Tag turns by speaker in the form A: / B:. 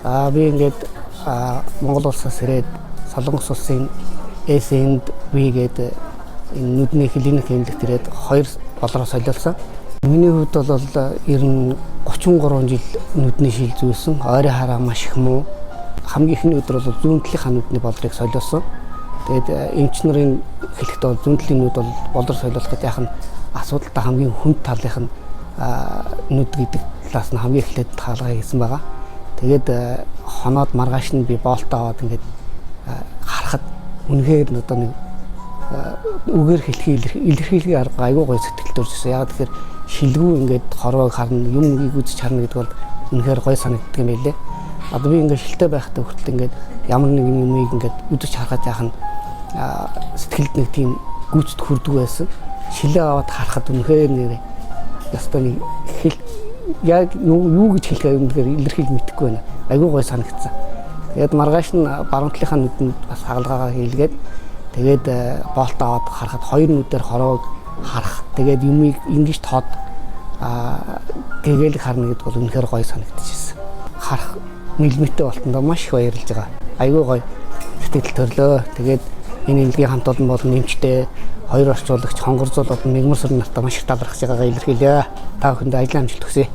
A: За би ингээд Монгол улсаас ирээд Солонгос улсын SNV гэдэг энэ нүдний клиник эмнэлэгт ирээд хоёр болроо солиулсан. Миний хувьд бол ер нь 33 жил нүдний шил зүүсэн. Ойрын хараа маш их муу. Хамгийн эхний өдөр бол зүүн талынхаа нүдний болрыг солиулсан. Тэгээд эмч нарын хэлэхдээ бол зүүн талын нүд бол болор солиулахад яах нь асуудалтай хамгийн хүнд талынх нь нүд гэдэг талаас нь хамгийн эхлээд хаалгаа хийсэн байгаа. Тэгээд хоноод маргааш нь би боолтоо аваад ингээд харахад үнэхээр одоо нэг үгээр хэлхий илэрхийлэхийн арга айгүй гоё сэтгэл төрж ирсэн. Яг тэгэхээр шилгүү ингээд хорвоог харна, юм үзэж харна гэдэг бол үнэхээр гоё санагддаг юм байлээ. Одоо би ингээд шилтэй байхдаа хүртэл ингээд ямар нэгэн юмыг ингээд үзэж харахад яах нь сэтгэлд нэг тийм гүйцэд хүрдэг байсан. Шилээ аваад харахад үнэхээр нэрээ ястай нэг хэл яг юу гэж хэлэх юм тэгэхээр илэрхийлж мэдэхгүй байна. Айгүй гоё санагдсан. Тэгээд маргааш нь баруун талынхаа нүдэнд бас хагалгаагаа хийлгээд тэгээд боолтоо аваад харахад хоёр нүдээр хороог харах тэгээд юмыг ингэж тод гэгээлэг харна гэдэг бол үнэхээр гоё санагдчихсэн. Харах мэлмэтэй болтондоо маш их баярлж байгаа. Айгүй гоё сэтгэл төрлөө. Тэгээд энэ эмнэлгийн хамт олон болон нэмчтэй хоёр орчуулагч хонгорзуул болон мэгмар сүрэн нартаа маш их талархаж байгаагаа илэрхийлье. Та бүхэндээ ажлын амжилт хүсье.